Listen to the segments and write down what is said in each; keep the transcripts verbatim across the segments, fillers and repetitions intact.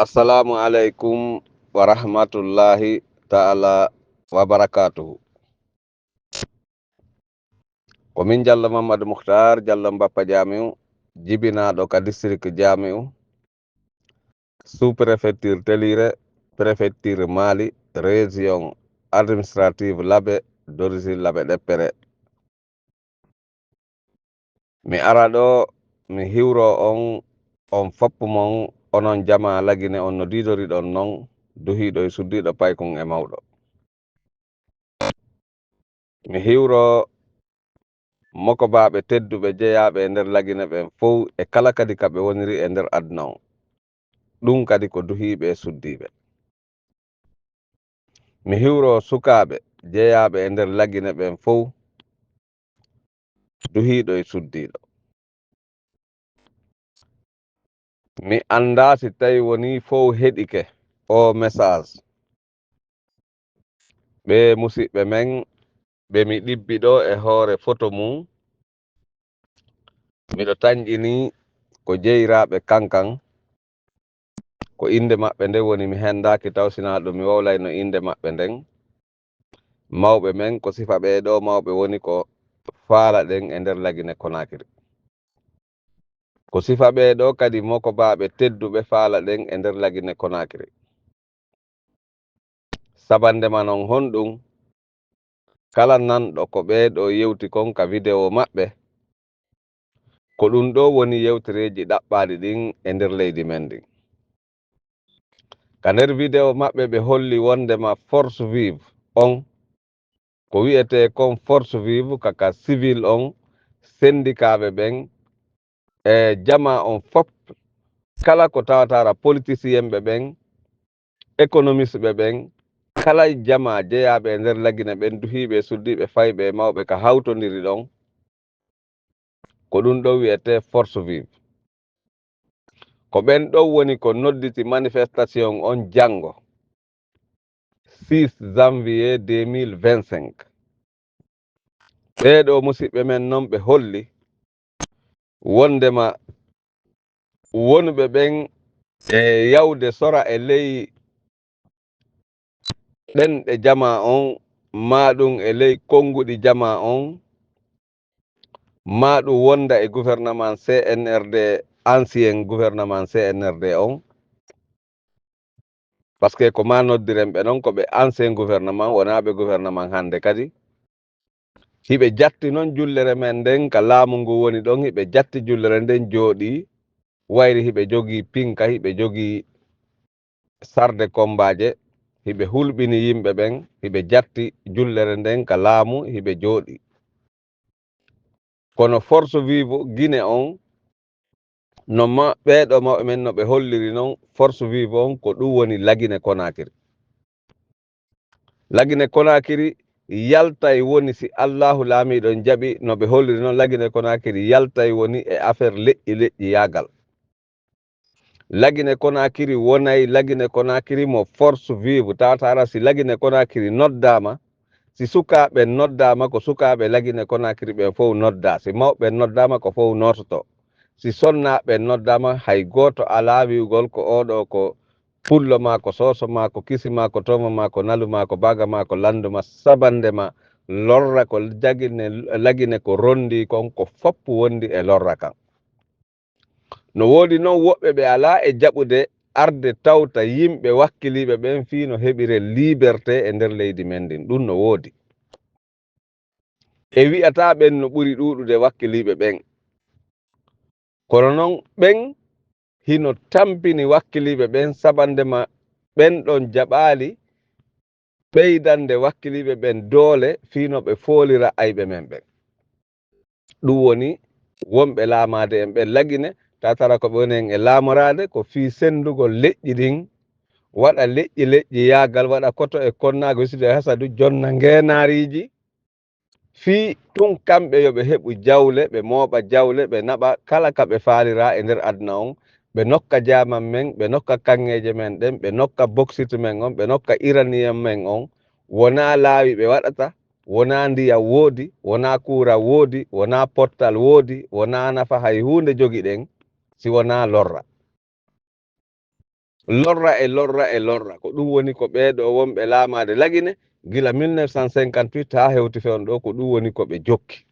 Assalamu alaikum wa rahmatullahi ta'ala wa barakatuhu. Ko min Jallo Mamadou Mukhtar, Jallo Mbappa Jamiu, jibinaaɗo ka district Jamiu, sous-préfecture Telire, préfecture Mali, région administrative Labe, d'origine Labe Ɗeppere. Mi ara ɗo, mi hiwro on, on foppu mon, onon jama Lagine on no diidoriɗon non, duhiiɗo e suddiiɗo, paykun e mawɗo. Mi hiwro mokobaaɓe tedduɓe jeyaaɓe e nder Lagine ɓen fow e kala kadi ka ɓe woniri e nder aduna on. Ɗum kadi ko duhiiɓe e suddiiɓe. Mi hiwro sukaaɓe jeyaaɓe e nder Lagine ɓen fow, duhiiɗo e suddiiɗo. Mi anndaa si tawi wonii fow heɗike oo message. Ɓee musiɓɓe men ɓe mi ɗibbi ɗo e hoore foto mum, miɗo tanƴini ko jeyraaɓe kankan, ko innde maɓɓe nden woni, mi henndaaki taw sinaa ɗum mi wowlayno innde maɓɓe nden. Mawɓe men, ko sifa ɓee ɗo mawɓe woni ko faala ɗen e nder Lagine Konakiri. Ko sifa ɓee ɗo kadi mokobaaɓe tedduɓe faala ɗen e nder Lagine Konakiri. Sabandema non honɗum? Kala nanɗo ko ɓee ɗo yewti kon ka video maɓɓe, ko ɗum ɗo woni yewtereeji ɗaɓɓaaɗi ɗin e nder leydi men ndin. Ka nder video maɓɓe, ɓe holli wondema force vive on, ko wi'etee kon force vive ka, ka civil on, sendikaaɓe ɓen, e jama on fop, kala ko tawataara politicien ɓe ɓen, économiste ɓe ɓen, kala jama jeyaaɓe e nder Lagine ɓen, duhiiɓe e suddiiɓe, fayɓe e mawɓe ka hawtondiri ɗon, ko ɗum ɗo wi'etee force vive. Ko ɓen ɗon woni ko nodditi manifestation on janngo, six janvier deux mille vingt-cinq. Ɓee ɗo musiɓɓe men non ɓe holli wondema wonɓe ɓen e yawde sora e ley ɗenɗe jama on, maa ɗum e ley konnguɗi jama on, maa ɗum wonda e gouvernement C N R D, ancien gouvernement C N R D on. Parce que ko ma noddiren ɓe non, ko ɓe ancien gouvernement, wonaa ɓe gouvernement hannde kadi. Hiɓe jatti non jullere men nden ka laamu ngu woni ɗon, hiɓe jatti jullere nden jooɗii, wayri hiɓe jogii pinka, hiɓe jogii sarde kombaaje, hiɓe hulɓini yimɓe ɓen, hiɓe jatti jullere nden ka laamu, hiɓe jooɗii. Kono force vive Guinée on, no ma-, ɓee ɗo mawɓe men no ɓe holliri non, force vive on ko ɗum woni Lagine Konakiri. Lagine Konakiri yaltay woni, si Allahu Laamiiɗo on jaɓi, no ɓe holliri non, Lagine Konakiri yaltay woni e affaire leƴƴi leƴƴi yaagal. Lagine Konakiri wonay Lagine Konakiri mo force vive. Tawata hara si Lagine Konakiri noddaama, si sukaaɓe noddaama, ko sukaaɓe Lagine Konakiri ɓen fow noddaa. Si mawɓe noddaama, ko fow noototo. Si sonnaaɓe noddaama, hay gooto alaa wi'ugol ko oo ɗoo ko pullo maa, ko sooso maa, ko kisi maa, ko toomo maa, ko nalu maa, ko baaga maa, ko lanndu maa. Sabannde maa lorra ko jagine, Lagine ko ronndii kon, ko fop wonndi e lorra kan. No woodi non woɓɓe ɓe alaa e jaɓude arde tawta yimɓe wakkiliiɓe ɓen fii no heɓiren liberté e nder leydi men ndin. Ɗum no woodi. E wi'ataa ɓen no ɓuri ɗuuɗude wakkiliiɓe ɓen. Kono non ɓen hino tampini wakkiliiɓe ɓen, sabannde ma ɓen ɗon jaɓaali ɓeydande wakkiliiɓe ɓen doole fii no ɓe foolira ayɓe men ɓen. Ɗum woni wonɓe laamaade en ɓen Lagine, tatara ko ɓe woni en e laamoraade, ko fii senndugol leƴƴi ɗin, waɗa leƴƴi leƴƴi yaagal, waɗa koto e konnaago, hisude e hasadu, jonna ngeenaariiji, fii tun kamɓe yo ɓe heɓu jawle, ɓe mooɓa jawle, ɓe naɓa kala ka ɓe faalira e nder aduna on, ɓe nokka jaaman men, ɓe nokka kaŋŋeeje men ɗen, ɓe nokka boksit men on, ɓe nokka iraniyam men on. Wonaa laawi ɓe waɗata, wonaa ndiyam woodi, wonaa kuuran woodi, wonaa pottal woodi, wonaa nafa hay huunde jogiɗen si wonaa lorra. Lorra e lorra e lorra. Ko ɗum woni ko ɓee ɗoo wonɓe laamaade Lagine, gila mille neuf cent cinquante-huit haa hewti fewndo ɗoo, ko ɗum woni ko ɓe jokki.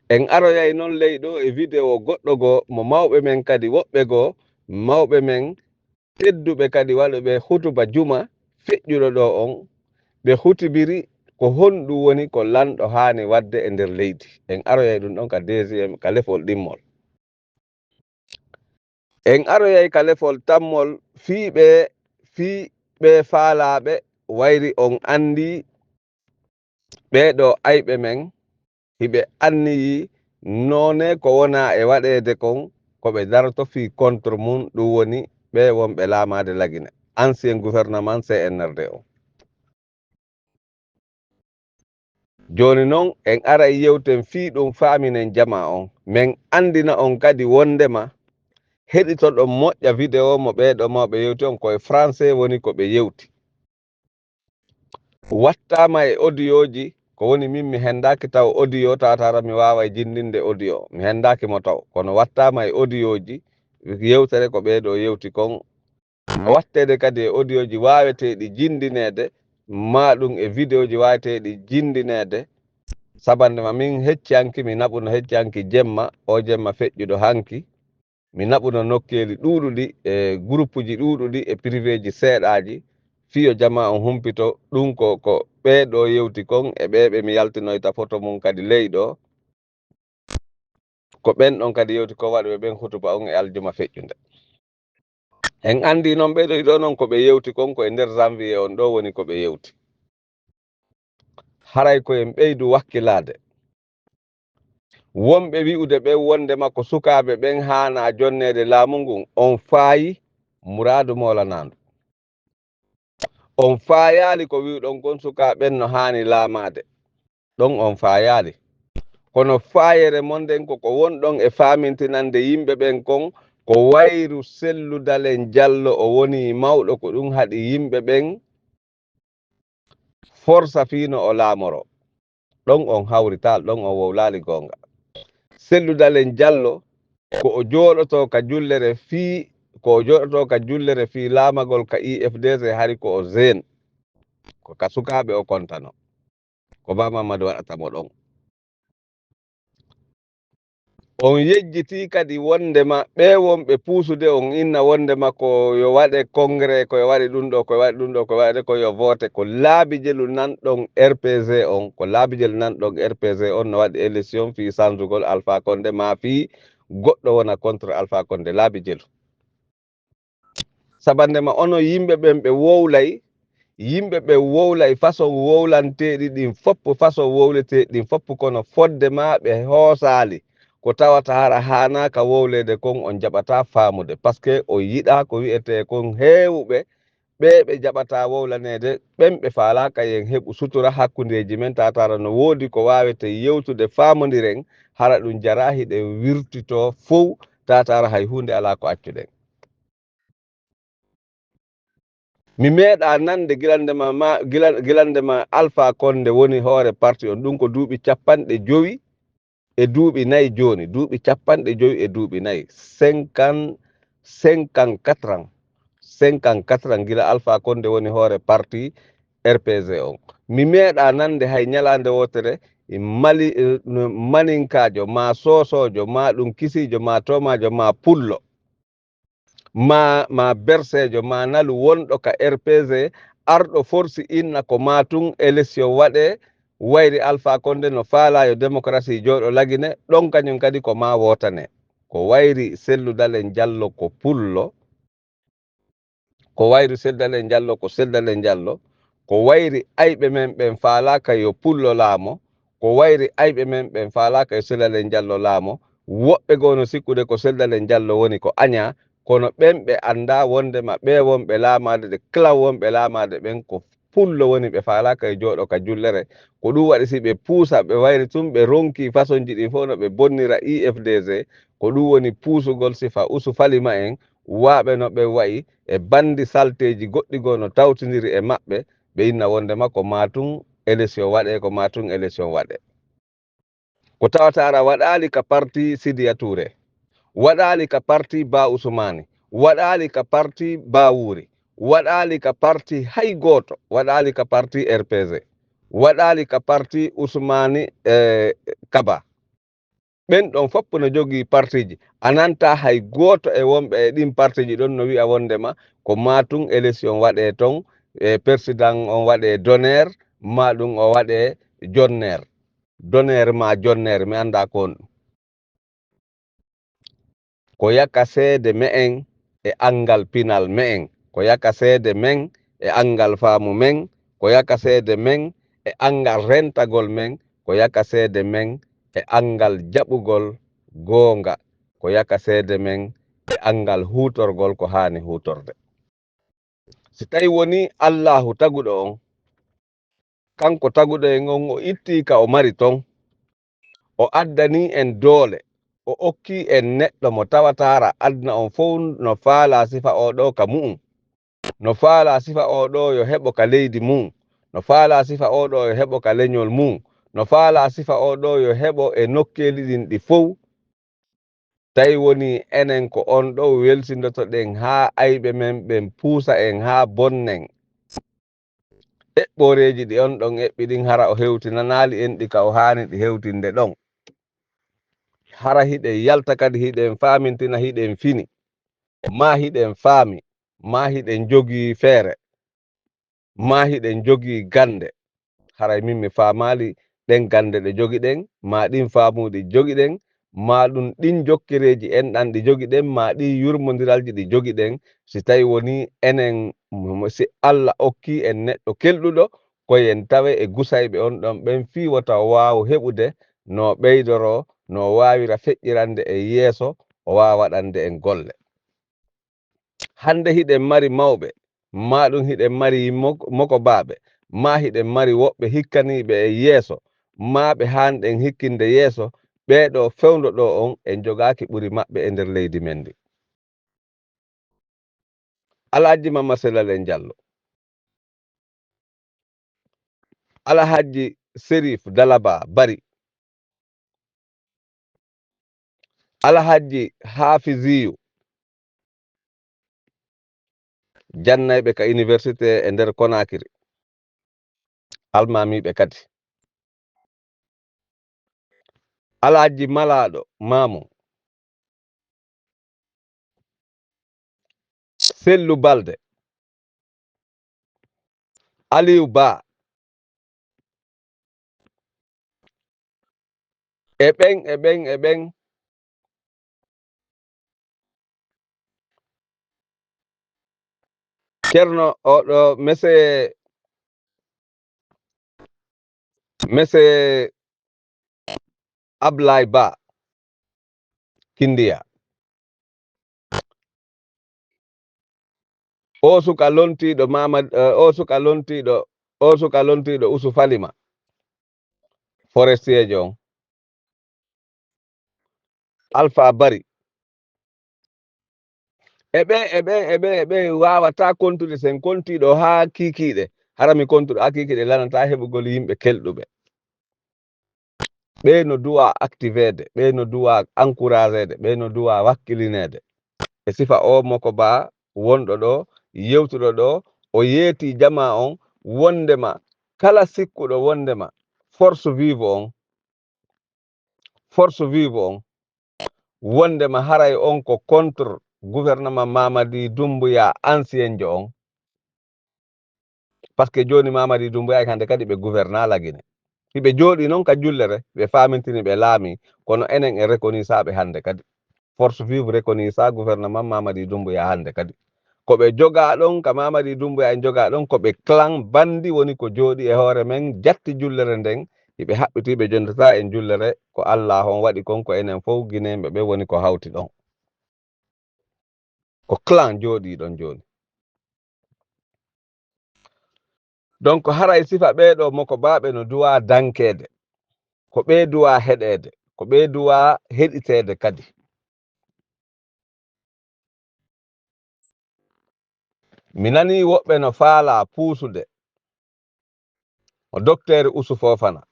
En aroyay noon ley ɗoo e video goɗɗo goo mo mawɓe men kadi woɓɓe goo, mawɓe men tedduɓe kadi waɗuɓe hutuba juma feƴƴuɗo ɗoo on, ɓe hutibiri ko honɗum woni ko lanɗo haani waɗde e nder leydi. En aroyay ɗum ɗon ka deuxième, ka lefol ɗimmol. En aroyay ka lefol tammol fii ɓe, fii ɓe faalaaɓe wayri on anndi ɓee ɗoo ayɓe men, hiɓe anniyii noone ko wonaa e waɗeede kon, ko ɓe daroto fii contre mum, ɗum woni ɓee wonɓe laamaade Lagine, ancien gouvernement C N R D o. Jooni noon, en aray yewten fii ɗum, faaminen jamaa on. Men anndina on kadi wonndema heɗitoɗon moƴƴa video mo ɓee ɗoo mawɓe yewti on, ko e français woni ko ɓe yewti. Wattaama e audio ji, ko woni min mi henndaaki taw audio, tawata mi waaway jinndinde audio. Mi henndaaki mo taw, kono wattaama e audio ji, yewtere ko ɓee ɗoo yewti kon. Watteede kadi e audio ji waaweteeɗi jinndineede, maa ɗum e video ji waaweteeɗi jinndineede. Sabannde ma min hecci hanki, mi naɓuno hecci hanki jemma, o jemma feƴƴuɗo hanki. Mi naɓuno nokkeeli ɗuuɗuɗi e groupe ji ɗuuɗuɗi e privé ji seeɗaaji. Fii yo jamaa on humpito, ɗum ko, ko ɓee ɗoo yewti kon e ɓee ɓe mi yaltinoyta foto mum kadi ley ɗoo. Ko ɓen ɗon kadi yewti ko waɗuɓe ɓen hutuba on e aljuma feƴƴunde. En anndi noon ɓee ɗoo ɗiɗo noon ko ɓe yewti kon ko e nder janvier on ɗoo woni ko ɓe yewti. Haray ko en ɓeydu wakkilaade. Wonɓe wi'ude ɓen wonndema ko sukaaɓe ɓen haanaa jonneede laamu ngun, on faayi muraadu moolanaandu. On faayaali ko wi'uɗon kon sukaaɓe ɓen no haani laamaade. Ɗon on faayaali. Kono faayere mon nden ko ko wonɗon e faamintinande yimɓe ɓen kon, ko wayru Sellu Dalen Jallo o woni mawɗo, ko ɗum haɗi yimɓe ɓen forsa fii no o laamoroo. Ɗon on hawritaali, ɗon on wowlaali goonga. Sellu Dalen Jallo, ko o jooɗotoo ka jullere fii, ko o jooɗotoo ka jullere fii laamagol ka I F D C, hari ko o jeune. Ko ka sukaaɓe o kontanoo. Ko Ba Mamadou waɗata mo ɗon. On yejjitii kadi wonndema ɓee wonɓe puusude on inna wonndema ko yo waɗe congrès, ko yo waɗe ɗum ɗoo, ko yo waɗe ɗum ɗoo, ko yo waɗe, ko yo vote, ko laabi jelu nanɗon R P G on, ko laabi jelu nanɗon R P G on no waɗi élection fii sanzugol Alpha Condé maa fii goɗɗo wona contre Alpha Condé, laabi jelu. Sabannde ma onon yimɓe ɓen ɓe wowlay, yimɓe ɓe wowlay façon wowlanteeɗi ɗin fof, façon wowleteeɗi ɗin fof, kono fodde ma ɓe hoosaali ko tawata hara haanaaka wowleede kon, on jaɓataa faamude. Parce que on yiɗaa ko wi'etee kon heewuɓe, ɓe ɓe jaɓataa wowlaneede, ɓen ɓe faalaaka yen heɓu sutura hakkundeeji men, taataara no woodi ko waawetee yewtude, faamondiren, hara ɗum jaraa hiɗen wirtitoo fow, taataara hay huunde alaa ko accuɗen. Mi meeɗaa nande gilande ma, ma, gila-, gilande ma Alpha Condé woni hoore parti on. Ɗum ko duuɓi cappanɗe jowi e duuɓi nayi jooni. Duuɓi cappanɗe jowi e duuɓi nayi. Cinquante, cinquante-quatre ans. Cinquante-quatre ans gila Alpha Condé woni hoore parti R P G on. Mi meeɗaa nande hay ñalaande wootere Mali, eh, no Maninkaajo, maa Soosoojo, maa ɗum Kisiijo, maa Toomaajo, maa Pullo, maa, maa Berseejo, maa Nalu wonɗo ka R P G, arɗo forsi inna ko maa tun élection waɗee, wayri Alpha Condé no faalaa yo démocratie jooɗo Lagine, ɗon kañum kadi ko maa wootane. Ko wayri Sellu Dalen Jallo ko Pullo, ko wayri Sellu Dalen Jallo ko Sellu Dalen Jallo, ko wayri ayɓe men ɓen faalaaka yo Pullo laamo, ko wayri ayɓe men ɓen faalaaka yo Sellu Dalen Jallo laamo. Woɓɓe goo no sikkude ko Sellu Dalen Jallo woni ko añaa, kono ɓen ɓe anndaa wonndema ɓee wonɓe laamaade, ɗe kala wonɓe laamaade ɓen ko Pullo woni, ɓe faalaaka e jooɗo ka jullere. Ko ɗum waɗi si ɓe puusa, ɓe wayri tun, ɓe ronki façonji ɗin fof no ɓe bonnira I F D C, ko ɗum woni puusugol sifa Usu Falima en, waaɓe no ɓe wayi e banndi salteeji goɗɗi goo no tawtindiri e maɓɓe, ɓe inna wonndema ko maa tun élection waɗee, ko maa tun élection waɗee. Ko tawata ara waɗaali ka parti Sidiya Touré, waɗaali ka parti Ba Ousmane, waɗaali ka parti Bawuri, waɗaali ka parti hay gooto, waɗaali ka parti R P G, waɗaali ka parti Usmani, eh, Kaba. Ɓen ɗon fof no jogii partiiji. A nanta hay gooto e wonɓe e ɗin partiiji ɗon no wi'a wonndema ko maa tun élection waɗee ton, e président on waɗee d'honneur, maa ɗum o waɗee jonneer. D'honneur maa jonneer, mi anndaa ko honɗum. Ko yaka seede me'en e anngal pinal me'en, ko yaka seede men e anngal faamu men, ko yaka seede men e anngal rentagol men, ko yaka seede men e anngal jaɓugol goonga, ko yaka seede men e anngal huutorgol ko haani huutorde. Si tawi wonii Allaahu taguɗo on, kanko taguɗo en on, o ittii ka o mari ton, o addanii en doole, o okkii en neɗɗo mo tawataara aduna on fow no faalaa sifa oo ɗoo ka mu'un, no faalaa sifa oo ɗoo yo heɓo ka leydi mum, no faalaa sifa oo ɗoo yo heɓo ka leñol mum, no faalaa sifa oo ɗoo yo heɓo e nokkeeli ɗin ɗi fow. Tawi wonii enen ko on ɗoo welsindotoɗen haa ayɓe men ɓen puusa en haa bonnen. Eɓɓooreeji ɗi on ɗon eɓɓi ɗin, hara o hewtinanaali en ɗi ka o haani ɗi hewtinde ɗon. Hara hiɗen yalta kadi hiɗen faamintina hiɗen fini. Maa hiɗen faami, maa hiɗen jogii feere, maa hiɗen jogii gannde. Haray min mi faamaali ɗen gannde ɗe jogiɗen, maa ɗin faamuuji jogiɗen, maa ɗum ɗin jokkereeji enɗan ɗi jogiɗen, maa ɗin yurmondiralji ɗi jogiɗen. Si tawi wonii enen, si Alla okkii en neɗɗo kelɗuɗo, ko yen tawe e gusayɓe on ɗon ɓen fii wota o waawu heɓude no ɓeydoroo, no o waawira feƴƴirande en yeeso, o waawa waɗande en golle. Hannde hiɗen mari mawɓe, maa ɗum hiɗen mari mok-, mokobaaɓe, maa hiɗen mari woɓɓe hikkaniiɓe en yeeso, maa ɓe haanɗen hikkinde yeeso, ɓee ɗoo fewndo ɗoo on en jogaaki ɓuri maɓɓe e nder leydi men ndi. Alhaji Mamma Sella Len Jallo. Alhaji Serif Dalaba Bari. Alhaji Hafiziyu. Jannayɓe ka université e nder Konakiri. Almaamiiɓe kadi. Alhaji Malaaɗo Maamu. Sellu Balde. Aliyu Ba. E ɓen, e ɓen, e ɓen. Ceerno, oɗo, monsieur, monsieur Ablaye Ba Kindiya. O suka lontiiɗo Mamad-, eh, o suka lontiiɗo, o suka lontiiɗo Usu Falima. Forestier jo on. Alpha Bari. E ɓe, e ɓe, e ɓe, e ɓe waawataa kontude, sen kontii ɗo haa kiikiiɗe. Hara mi kontuɗo haa kiikiiɗe lanataa heɓugol yimɓe kelɗuɓe. Ɓe no duwaa activeede, ɓe no duwaa encourageede, ɓe no duwaa wakkilineede. E sifa o Moko Ba wonɗo ɗo, yewtuɗo ɗo, o yeetii jamaa on wondema kala sikkuɗo wondema force vive on, force vive on, wondema haray on ko contre gouvernement Mamadi Doumbouya ancien jo on. Parce que jooni Mamadi Doumbouya e hannde kadi ɓe gouverna Lagine. Hiɓe jooɗii noon ka jullere, ɓe faamintini, ɓe laamii, kono enen e rekonisaaɓe hannde kadi. Force vive rekonisa gouvernement Mamadi Doumbouya hannde kadi. Ko ɓe jogaa ɗon, ka Mamadi Doumbouya en jogaa ɗon, ko ɓe clan bandi woni ko jooɗii e hoore men, jatti jullere nden, hiɓe haɓɓitii, ɓe jontataa en jullere, ko Allah on waɗi kon, ko enen fof Guinéen ɓe ɓe woni ko hawti ɗon. Ko clan jooɗii ɗon jooni. Donc, haray sifa ɓee ɗoo Moko Baaɓe no duwaa dankeede, ko ɓee duwaa heɗeede, ko ɓee duwaa heɗiteede kadi. Mi nanii woɓɓe no faalaa puusude mo Dokteer Usu Foofana.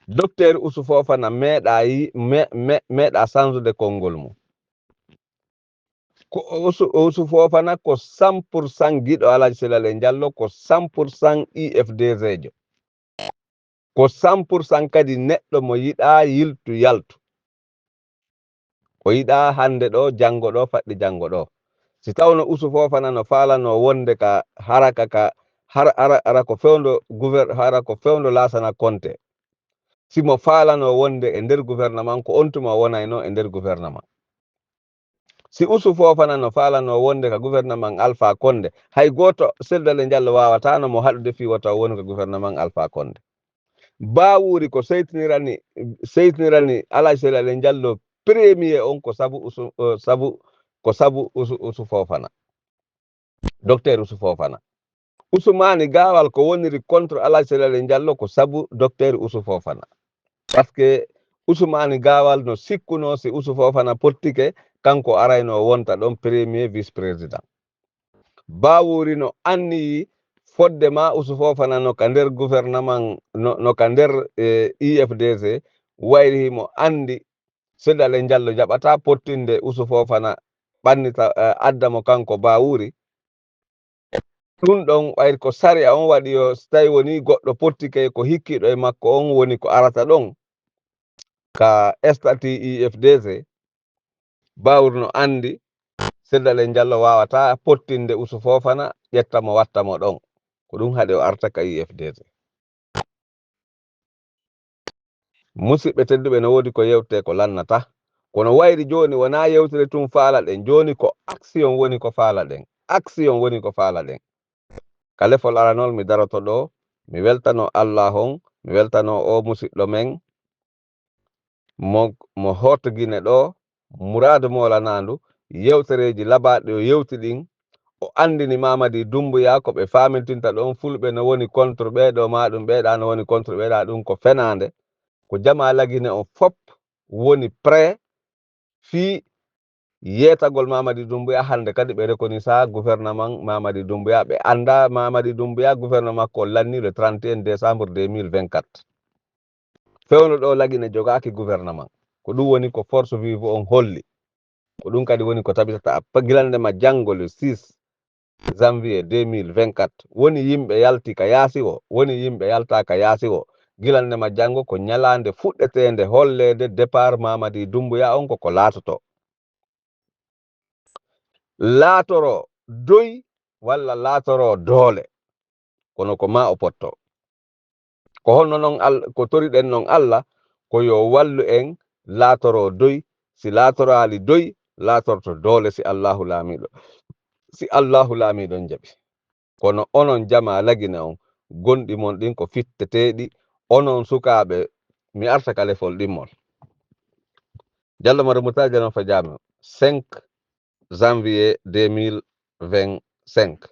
Dokteer Usu Foofana meeɗaa yi-, me-, me-, meeɗaa sansude konngol mum. Ko Usu, Usu Fofana ko cent pour cent giɗo Alhaji Seydi Aliou Diallo, ko cent pour cent I F D G jo. Ko cent pour cent kadi neɗɗo mo yiɗaa yiltu yaltu. O yiɗaa hannde ɗo, janngo ɗo, faɗɗi janngo ɗo. Si tawno Usu Fofana no faalano wonde ka hara ka, ka hara, hara, hara ko fewndo gouver-, hara ko fewndo Laasana Konte. Si mo faalano wonde e nder gouvernement, ko on tuma o wonayno e nder gouvernement. Si Usu Fofana no faalano wonde ka gouvernement Alpha Konde, hay gooto Seydi Aliou Diallo waawataano mo haɗude fii wota o wonu ka gouvernement Alpha Konde. Baawuri ko seytinirani, seytinirani Alhaji Seydi Aliou Diallo premier on ko sabu Usu, eh, sabu, ko sabu Usu, Usu Fofana. Docteur Usu Fofana. Usumani Gaawal ko woniri contre Alhaji Seydi Aliou Diallo ko sabu Docteur Usu Fofana. Parce que Usumani Gaawal no sikkuno si Usu Fofana pottike, kanko arayno wonta ɗon premier vice-président. Baawuri no anniyi fodde ma Usu Fofana no ka nder gouvernement, no, no ka nder, eh, I F D C, wayri himo anndi Seydi Aliou Diallo jaɓata pottinde Usu Fofana ɓannita, eh, adda mo kanko Baawuri. Ɗum ɗon wayri ko sariya on waɗi yo, so tawi woni goɗɗo pottike ko hikkiɗo e makko on woni ko arata ɗon ka statut I F D C, Baawuri no anndi Seydi Aliou Diallo waawata pottinde Usu Fofana, ƴetta mo, watta mo ɗon. Ko ɗum haɗi o arta ka I F D C. Musidɓe tedduɓe, no woodi ko yewtee ko lannata. Kono wayri jooni wonaa yewtere tun faalaɗen. Jooni ko action woni ko faalaɗen. Action woni ko faalaɗen. Ka lefol aranol mi daroto ɗo, mi weltano Allah on, mi weltano o musidɗo men, mo, mo Hoto Gine ɗo, Muraadu Moolanaandu, yewtereeji labaaɗi o yewti ɗin, o anndini Mamadi Dumbuya ko ɓe faamintinta ɗon fulɓe no woni contre ɓee ɗo, maa ɗum ɓee ɗa no woni contre ɓee ɗa, ɗum ko fenaande. Ko Jamaa Lagine on fop woni prêt fii yeetagol Mamadi Dumbuya. Hannde kadi ɓe reconnaissa gouvernement Mamadi Dumbuya, ɓe annda Mamadi Dumbuya gouvernement ko lanni le trente et un décembre deux mille vingt-quatre. Fewndo ɗo Lagine jogaaki gouvernement. Ko ɗum woni ko force vive on holli. Ko ɗum kadi woni ko tabitata gilande ma janngo le six janvier deux mille vingt-quatre. Woni yimɓe yalti ka yaasi o, woni yimɓe yalta ka yaasi o. Gilande ma janngo ko ñalaande fuɗɗeteende holleede départ Mamadi Dumbuya on ko ko laatoto. Laatoro doy walla laatoro doole. Kono ko ma o potto. Ko honno non Al-, ko toriɗen non Allah, ko yo wallu en laatoro doy, si laatoraali doy, laatorto doole si Allahu Laamiiɗo. Si Allahu Laamiiɗo on jaɓi. Kono onon Jamaa Lagine on, gonɗi mon ɗin ko fitteteeɗi, onon sukaaɓe, mi arta ka lefol ɗimmol. Jallo Mara Murtala Jallo Fa Jaami, cinq janvier deux mille vingt-cinq.